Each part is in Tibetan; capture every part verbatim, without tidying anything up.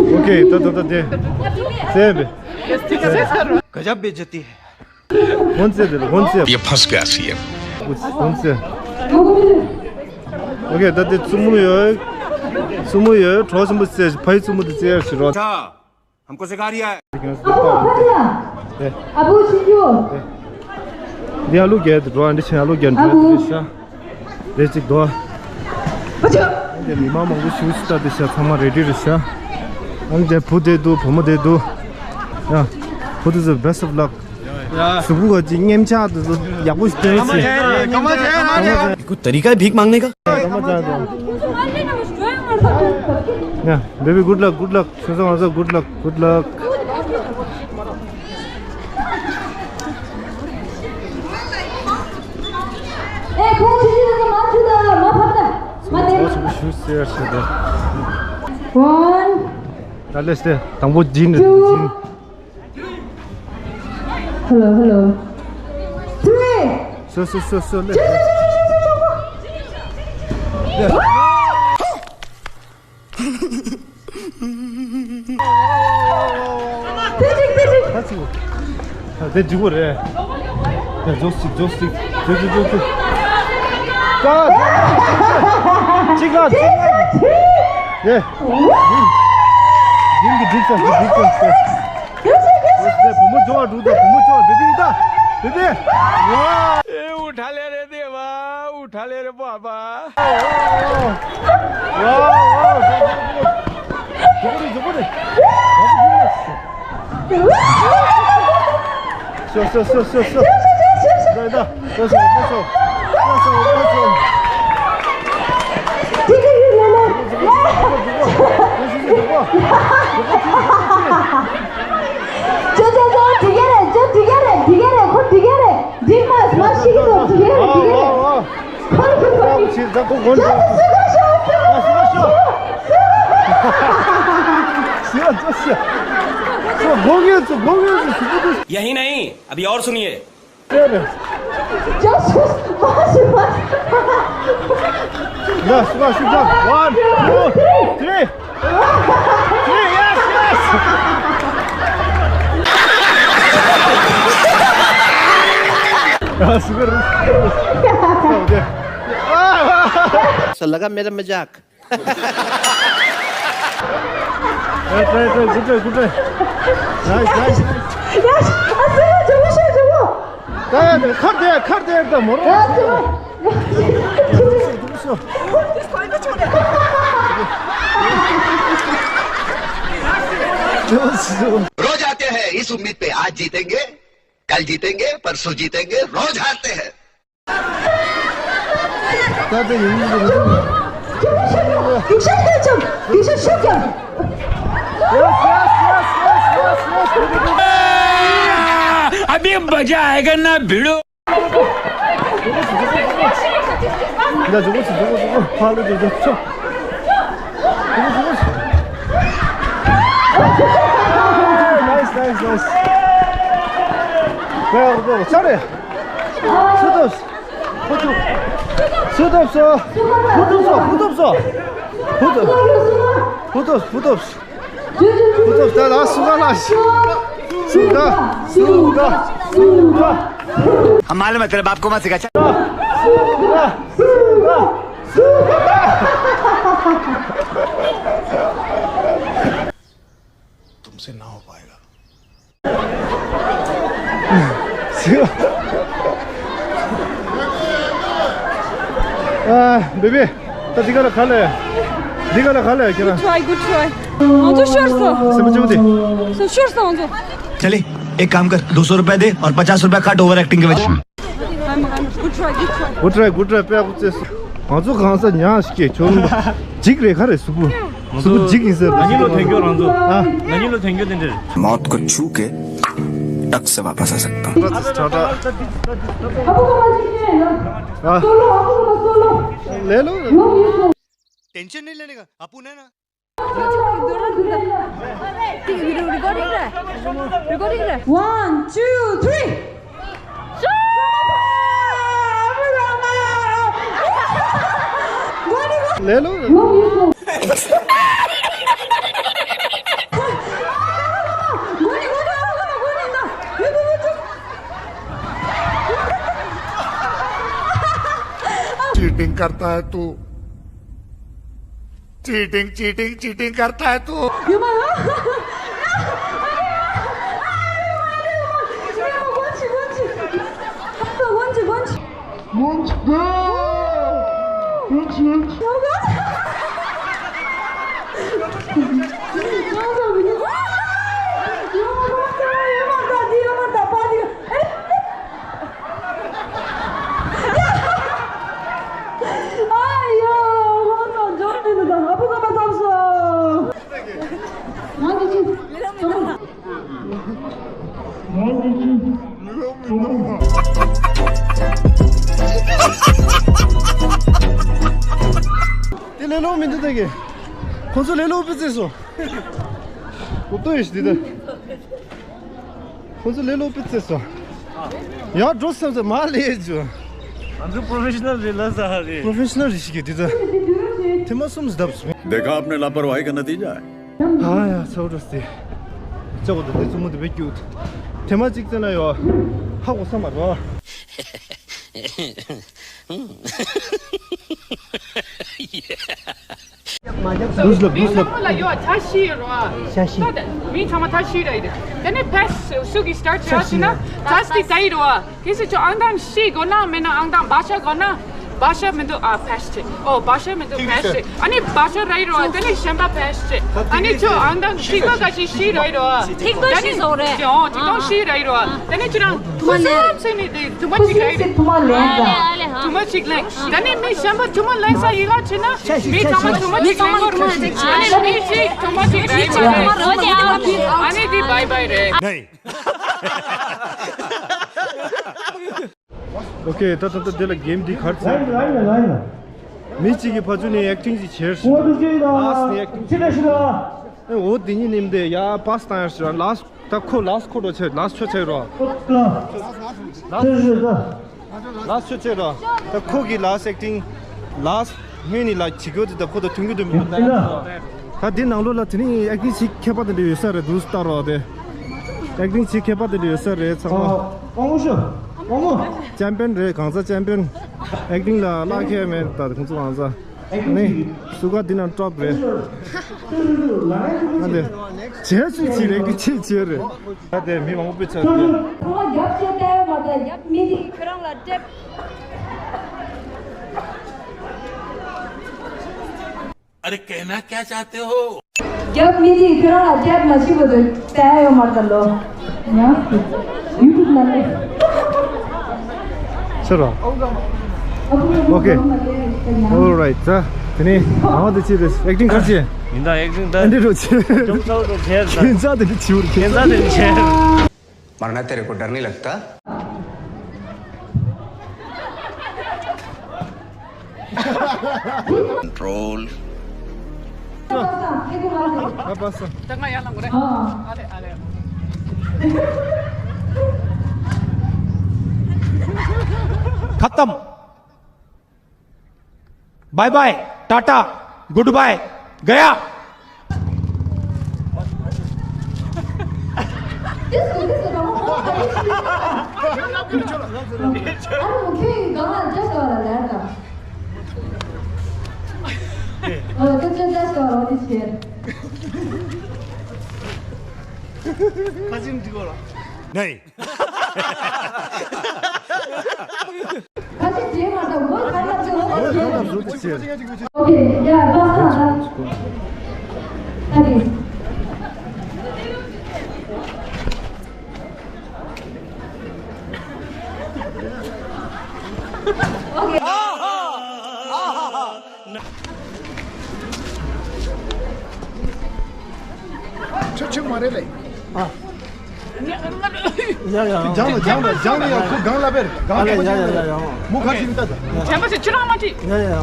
ཨོ་ཁེ། ད་ད་ད་དེ་ཙེ་བེ། गजब बेइज्जती है। ཧོན་ཙེ་དེ་ལ་ཧོན་ཙེ། ये फंस गया सीएम। ཧོན་ཙེ། ཨོ་ཁེ། ད་དེ་བཙུན་མོ་ཡོད། བཙུན་མོ་ཡོད། གྲོགས་ཆེན་པོ་ཙེ་ཕའི་བཙུན་མོ་དེ་ཙེ་ཡར་ཞིག་རོགས། अच्छा, हमको सिखा रिया है। འདི་ཨ་ལུ་རྒྱལ་དུ་འགྲོ། ཨ་འདི་ཆེན་ཨ་ལུ་རྒྱལ་འགྲོ་དེ་ཤ། རེ་གཅིག་དོ། འདི་མི་མང་མང་པོ་ཞུ་སི་ཏ་དེ་ཤ། ཚང་མ་རེ་ཌི་རེད་ཤ། ཨང་དེ་བུ་དེ་འདུག་བུ་མོ་དེ་འདུག་ཡ། བུ་དེ་ཚོ་best of luck། གཟུགས་པོ་ག་ཅིག་མཉེན་ཆ་དེ་ཚོ་ཡག་པོ་ཞིག་སྟོན་སྲིད། कोई तरीका है भीख मांगने का? ཡ། baby, good luck, good luck. ཆུ་ཚང་ང་ཚོ་good luck, good luck. ཨེ་ཁོ་ཆུ་ཆུ་ཚང་མ་ཆུ་ད་མ་ཕབ་ད། མ་དེ། ཆུ་ཆུ་ཟེར་ཟེར་ད། One. ད་ལེ་སྟེ་དང་པོ་ཇིན་རེད། ཇིན། Hello, hello. Three. སོ་སོ་སོ་སོ་ལེ། དེ་འཇིག་དེ་འཇིག་ད་ཚིག་དེ་འཇིག་པོ་རེད། ཡ་ཇོ་སི་ཇོ་སི་ཇོ་ཇོ་ཇོ་ཇོ། ཀ་ཅིག་ལ་ཅིག་ལ་ཡེ། ཡིན་གྱི་འགྲིག་ས་འགྲིག་ས་འགྲིག་ས། བུ་མོ་འཇོ་བ་འགྲོ་ད། བུ་མོ་འཇོ་བ། བེ་བེ་ཡིན་ད། བེ་བེ། ཝ། ए उठा ले रे देवा, उठा ले रे बाबा। ཝ་ཝ། འཇོ་བ་རེད། འཇོ་བ་རེད། སོ་སོ་སོ་སོ་སོ། ད་ད། སོ་སོ་སོ་སོ། སོ་སོ་སོ་སོ། ཅོ་ཅོ་ཅོ། འགྲིག་གི་རེད། ཅོ་འགྲིག་གི་རེད། འགྲིག་གི་རེད། ཁོ་འགྲིག་གི་རེད། འགྲིག་མ་མ་ཤི་གི་འདུག་འགྲིག་གི་རེད། འགྲིག་གི་རེད། ཨ་ཨ་ཨ། ཁོ་ཁོ་ཁོ། ཅོ་ཅོ་སུ་ག་ཤོག་སུ་ག་ཤོག་སུ་ག་ཤོག་སུ་ག་ཤོག་སུ་ག་ཤོག་སུ་ག་ཤོག་སུ་ག་ཤོག། यही नहीं, अभी और सुनिए। ཅོ་ཅོ་སུ་ག་ཤོག་སུ་ག་ཤོག། One, two, three. Three, yes, yes. ཡ་སུ་ག་རུ། ऐसा लगा मेरा मजाक। Try, try, try. Good try, good try. Nice, nice, nice. Yes. ཨ་སུ་ག་ཇོ་བོ་ཤོག་ཇོ་བོ། ད་ཡ་ད་ཁར་དེ་ཁར་དེ་ད་མོ་རོ། ཡ་ཇོ་བོ། रोज आते हैं इस उम्मीद पे, आज जीतेंगे, कल जीतेंगे, परसों जीतेंगे, रोज हारते हैं। ད་ད་ཡིན་ཡིན་ཡིན། अभी मजा आएगा ना भिड़ो। ཡ་ཇོ་བོ་ཇོ་བོ་ཇོ་བོ། ཕ་ལོ་ཇོ་ཇོ་ཇོ། Nice, nice, nice. Well, well, sorry. Sudos. Sudos. Sudos. Sudos. Sudos. Sudos. Sudos. Sudos. Sudos. Sudos. Sudos. हम मालूम है तेरे बाप को मत सिखा। तुमसे ना हो पाएगा। ཨ། བེ་བེ། ད་འདི་ག་ལ་ག་ལ། འདི་ག་ལ་ག་ལ་ཁྱེད་རང་། Good try, good try. ང་ཚོ་ཤོར་སོང་། སེམས་པ་སྐྱོ་དེ། སོ་ཤོར་སོང་ང་ཚོ། चले, एक काम कर, दो सौ रुपए दे और पचास रुपए काट ओवर एक्टिंग के वजह। Good try, good try. Good try, good try. དཔེ་ཡག་པོ་རྩེས་སོང་། ང་ཚོ་གང་ས་ཉག་ཞིག་སྐྱེས་ཆོག་ལུང་པ། འཇིག་རེད་ག་རེད་གཟུགས་པོ། གཟུགས་པོ་འཇིག་ཡིན་ཟེར། ང་གཉིས་ལོ་ཐེན་ཁྱོད་རང་ཚོ། ཨ། ང་གཉིས་ལོ་ཐེན་ཁྱོད་དེ་འདྲ་རེད། मौत को छू के टक से वापस आ सकता हूँ। ཨ། ले लो। टेंशन नहीं लेने का, अपू ने ना। Recording है। Recording है। One, two, three. ले लो। करता है तू? चीटिंग, चीटिंग, चीटिंग करता है तू? དེ་ལས་སླ་པོ་མི་འདུག་ད་གི། ཁོང་ཚོ་ལས་སླ་པོ་སྤུས་ཚད་སོང་། ཨོ་ལྟོས་ཡོད་ཤི་དེ་ད། ཁོང་ཚོ་ལས་སླ་པོ་སྤུས་ཚད་སོང་། ཡར་འགྲོ་བསམ་ཚེ་མར་སླེབས་བྱུང་། ང་ཚོ་པྲོ་ཕེ་ཤི་ནལ་རེད་ལབ་ས་རེད། པྲོ་ཕེ་ཤི་ནལ་རེད་ཤི་གི་དེ་ད། ཐེངས་མ་གསུམ་བརྡབས་སོང་། देखा आपने लापरवाही का नतीजा है। ཨ་ཡ་ཚ་བོ་འགྲོ་སྟེ། ལྕགས་འོ་དེ་དེ་བཙུན་མོ་དེ་བས་ཀྱུ་ཊི། ཐེངས་མ་གཅིག་བཙལ་ན་ཡོད། ཧ་གོ་ས་མ་རེད། ལུས་ལབ་ལུས་ལབ། མི་ཚང་མ་ལ་ཡོད་ད་ཤི་རོ། ཤ་ཤི། ད་མི་ཚང་མ་ད་ཤི་ར་ཡི་དེ། དེ་ནས་ཕེ་སི་སུ་གི་སི་ཊར་ཊི་བྱས་ཤི་ན་ད་སྟི་ད་ཡི་རོ། དེ་སི་ཆོ་ཨང་དང་ཤི་དགོས་ན་མེད་ན་ཨང་དང་བ་ཤ་དགོས་ན། བ་ཤ་མི་འདུག་ཨ་ཕེ་སི་ཊི། ཨོ་བ་ཤ་མི་འདུག་ཕེ་སི་ཊི། ཨ་ནི་བ་ཤ་ར་ཡི་རོ། དེ་ནས་གཞན་པ་ཕེ་སི་ཊི། ཨ་ནི་ཆོ་ཨང་དང་ཤི་ག་ག་ཤི་ཤི་ར་ཡི་རོ། ཐིག་པ་ཤི་སོང་རེད། ཨོ་ཐིག་པ་ཤི་ར་ཡི་རོ། དེ་ནས་ཁྱེད་རང་ཐུ་མ་ལེན་ཟེར་ནི་དེ་ཐུ་མ་ཅིག་ར་ཡི་རོ། ཐུ་མ་ལེན་ད། ཐུ་མ་ཅིག་ལེན། ད་ནི་མི་གཞན་པ་ཐུ་མ་ལེན་ས་ཡི་ག་ཆེ་ན། མི་ཚང་མ་ཐུ་མ་ཅིག་ལེན་དགོས་རེད། ཨ་ནི་མི་གཅིག་ཐུ་མ་ཅིག་ལེན་མ་རེད། ཨ་ནི་དེ་བའི་བའི་རེད། ཨོ་ཁེ། ད་ད་ད་དེ་ལ་གེམ་འདི་གར་ཚེ། མི་གཅིག་གི་ཕ་ཚུལ་ནས་ཨེག་ཊིང་ཅིག་བྱེད་ཤི། ལཱས་ནས་ཨེག་ཊིང་ཅིག་བྱེད་ཤི། ཨོ་དེ་གཉིས་ནིམ་དེ་ཡ་པཱས་བཏང་ཡ་ཤི་ར་ལཱས། ད་ཁོ་ལཱས་ཁོ་འགྲོ་ཆེ་ལཱས་ཆོ་ཆེ་རོ། ལཱས་ཆོ་ཆེ་རོ། ད་ཁོ་གི་ལཱས་ཨེག་ཊིང་ལཱས་སྔོན་ནི་ལ་བྱེད་རྒྱུ་དེ་ད་ཁོ་ད་མཐུན་གྱི་འདུག་མི་འདུག་ད་ཡ་ཆོ། ད་འདི་ནང་ལོགས་ལ་དེ་ནི་ཨེག་ཊིང་བྱེད་མཁས་པ་དེ་འདྲ་ཡོད་ས་རེད་འདུག་ལྟ་རོགས་དེ། ཨེག་ཊིང་བྱེད་མཁས་པ་དེ་འདྲ་ཡོད་ས་རེད་ཚང་མ། དབང་མོ་ཤོ། དབང་མོ། ཅེམ་པིན་རེད་གང་ཟག་ཅེམ་པིན། ཨེག་ཊིང་ལ་བླ་མཁན་མེད་ད་ཁོང་ཚོ་གང་ཟག་ནི་སུ་ག་འདི་ན་ཀྲོབ་རེད། ཨ་འདི། བྱས་སུ་ཅི་རེད་ཀི་ཅི་ཅི་རེད། ད་དེ་མི་མང་པོ་ཆགས་ཏེ། ཁོང་རྒྱབ་བྱས་བལྟ་ཡོད་མ་རེད། རྒྱབ་མི་དེ་ཁྱོད་རང་ལ་སྤྲད། अरे कहना क्या चाहते हो? རྒྱབ་མི་དེ་ཁྱོད་རང་ལ་སྤྲད་མ་ཤེས་པ་དེ་བལྟ་ཡོད་མ་རེད་ད་ལོ། ཡང་ཡུ་ཊུབ་ནང་ལ། ཤེས་རོགས། ཨོ་ཁེ། Alright. ད་དེ་ནས་ཨ་དེ་ཅི་རེད། ཨེག་ཊིང་ག་རེ་བྱེད། ཡིན་ད་ཨེག་ཊིང་ད། ཨ་འདི་རོ་ཆེ། ཅུང་ཙག་ཙག་བྱས་ད། ཁྱེད་ཚ་དེ་འདྲ་བྱེད་འུར་ཁྱེད་ཚ་དེ་འདྲ་བྱས། मरना तेरे को डर नहीं लगता? कंट्रोल। खत्म। Bye bye, tata, goodbye, गया। नहीं। Okay, yeah, basta. That is. Okay. ཆོ་ཆོ་མ་རེད་ལེ། ཨ། ཡ་ཡ། སྦྱང་ལ་སྦྱང་ལ་སྦྱང་ལ་ཡ། ཁོ་སྒང་ལ་བེར་སྒང་ལ་ཡ་ཡ་ཡ་ཡ། མུ་ཁ་ཅིག་ལྟ་ད། དྲན་པ་ཞིག་ཁྱོད་རང་མ་ཁྲིད། ཡ་ཡ་ཡ།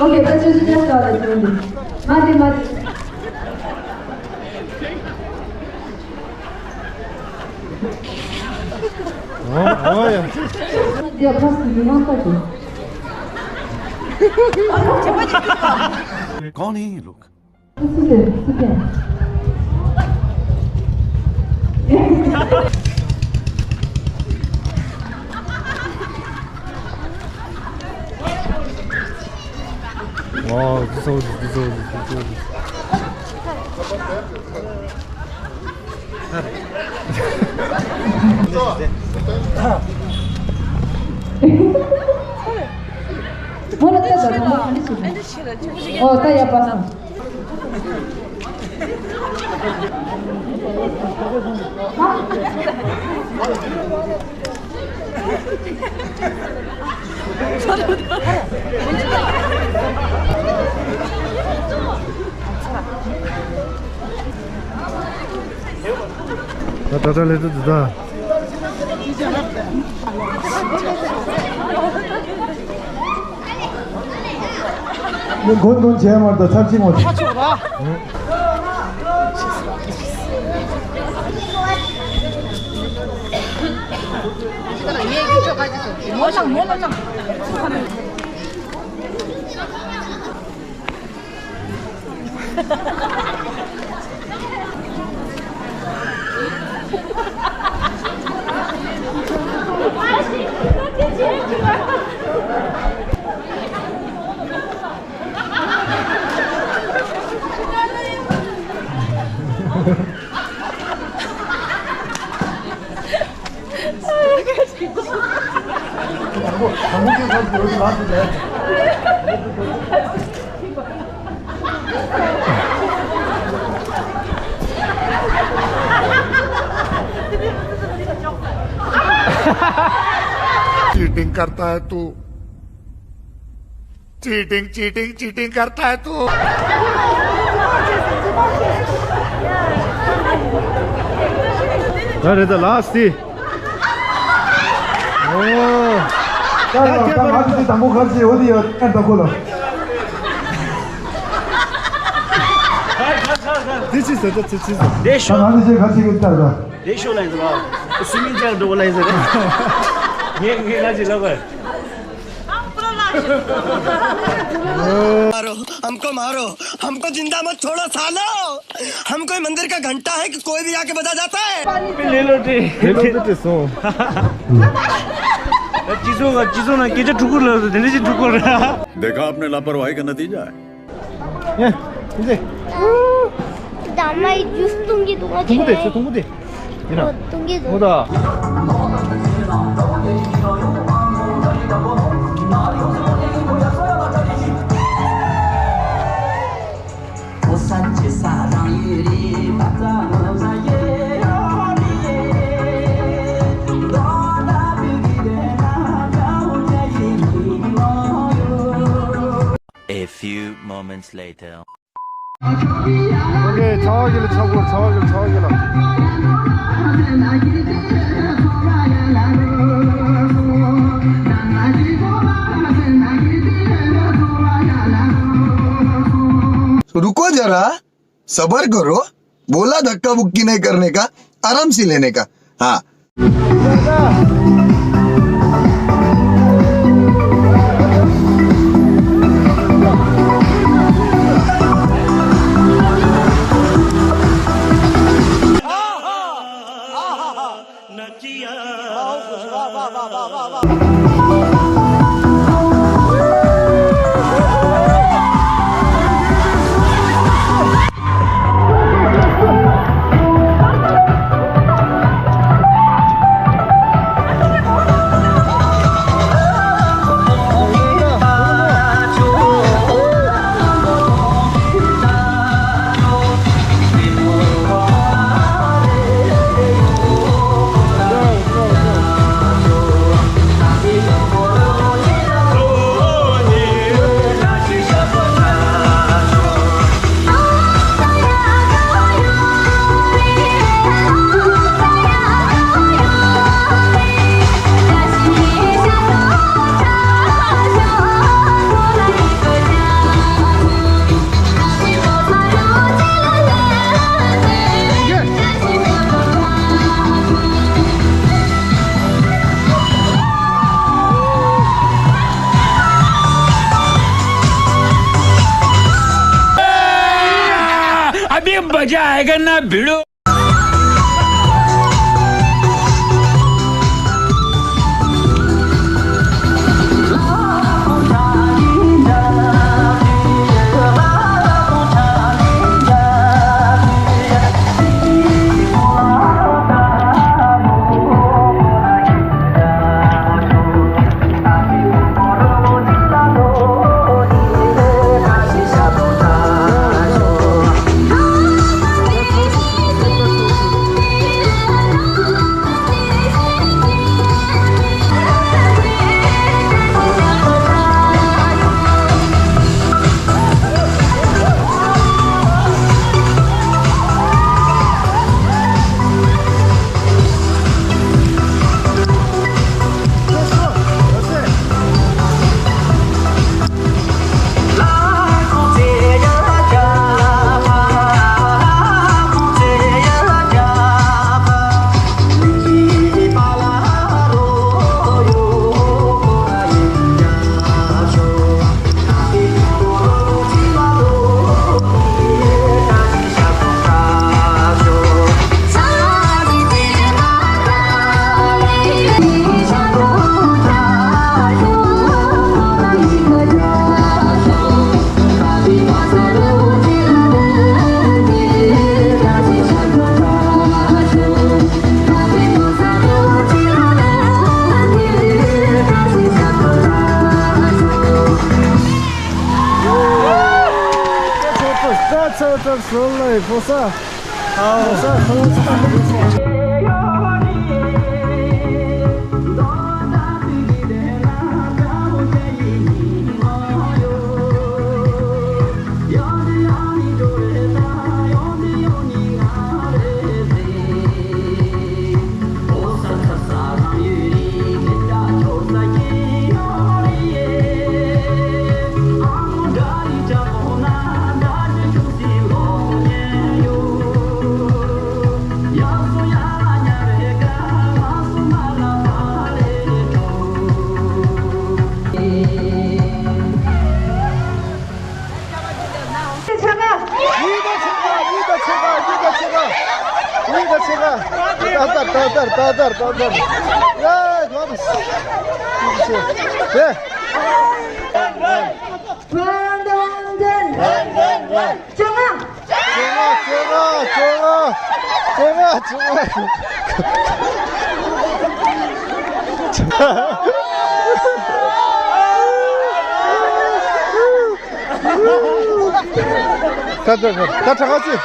ཨོ་ཁེ། ད་ཆོ་ཆོ་ཆོ་ལ་ཆོ་འདི། མ་དེ་མ་དེ། ཨོ་ཨོ་ཡ། དེ་ཕ་སི་མི་མང་པ་དེ། कौन है ये लोग? སུ་དེ་སུ་དེ། ཨོ། འདི་ཚོ་འདི་ཚོ་འདི་ཚོ་འདི་ཚོ། ཨོ། ད་ཡ་པ་སང་། ད་ད་ལས་དུ་དུ་ད། མི་མགོ་འདོན་བྱས་མ་ད་ཚར་གཅིག་མ། चीटिंग करता है तू। चीटिंग, चीटिंग, चीटिंग करता है तू। अरे, the last थी। ओ। चल, चल, चल, चल। དང་པོ་ཁ་ཅིག་འོ་དེ་ཡོད། ཨ། དང་པོ་ལ། This is the, this is the. ད་ང་ཚོ་ཅིག་ཁ་ཅིག་ཡོད་ད་ད། དེ་ཤོག་ལ་ཡིན་ཟེར་བ། སུ་མིན་ཅང་འགྲོ་གི་ལ་ཡིན་ཟེར། ངས་ངས་ང་ཅིག་ལབ་པ། मारो, हमको मारो, हमको जिंदा मत छोड़ो सालो। हम कोई मंदिर का घंटा है कि कोई भी आके बजा जाता है? ले लो टे। ले लो टे सो। ཅི་སོང་ང་ཅི་སོང་ན་སྐད་ཆ་འཁྲུག་པོ་ལབ་སོང་། དེ་འདྲ་ཞིག་འཁྲུག་པོ་རེད། देखा आपने लापरवाही का नतीजा है। ཡ། ཨིན་ཟེ། ད་མའི་ཇུས་འཐུང་གི་འདུག་ཨ། འཐུང་གི་འདུག་ཟེར། འཐུང་གི་འདུག་ཡིན་ན། འཐུང་གི་འདུག་འོ་ད། A few moments later. ཨོ་ཁེ། ཆ་བ་གི་ལ་ཆ་བོར། ཆ་བ་གི་ལ། ཆ་བ་གི་ལ། रुको जरा, सबर करो, बोला धक्का मुक्की नहीं करने का, आराम से लेने का। हाँ। अभी मजा आएगा ना भिड़ो। ཚ་ཚ་སོ་ལོ་ཕོ་ས། ཕོ་ས་ཕོ་ས། ཡིད་ད་ཆེ་ག་ཡིད་ད་ཆེ་ག་ཡིད་ད་ཆེ་ག་ཡིད་ད་ཆེ་ག་ཡིད་ད་ཆེ་ག་ཏག་ཏག་ཏག་ཏག་ཏག་ཏག་ཏག་ཏག་ཡ་ག་ཏུ་ཡིད་ད་ཆེ་ག་ཡེ། བན་དང་བན་བན་བན་བན་བཅོ་ལྔ། བཅོ་ལྔ། བཅོ་ལྔ། བཅོ་ལྔ། བཅོ་ལྔ། བཅོ་ལྔ། ད་ད་ད་ད་གྲངས་ཀ་ཅི།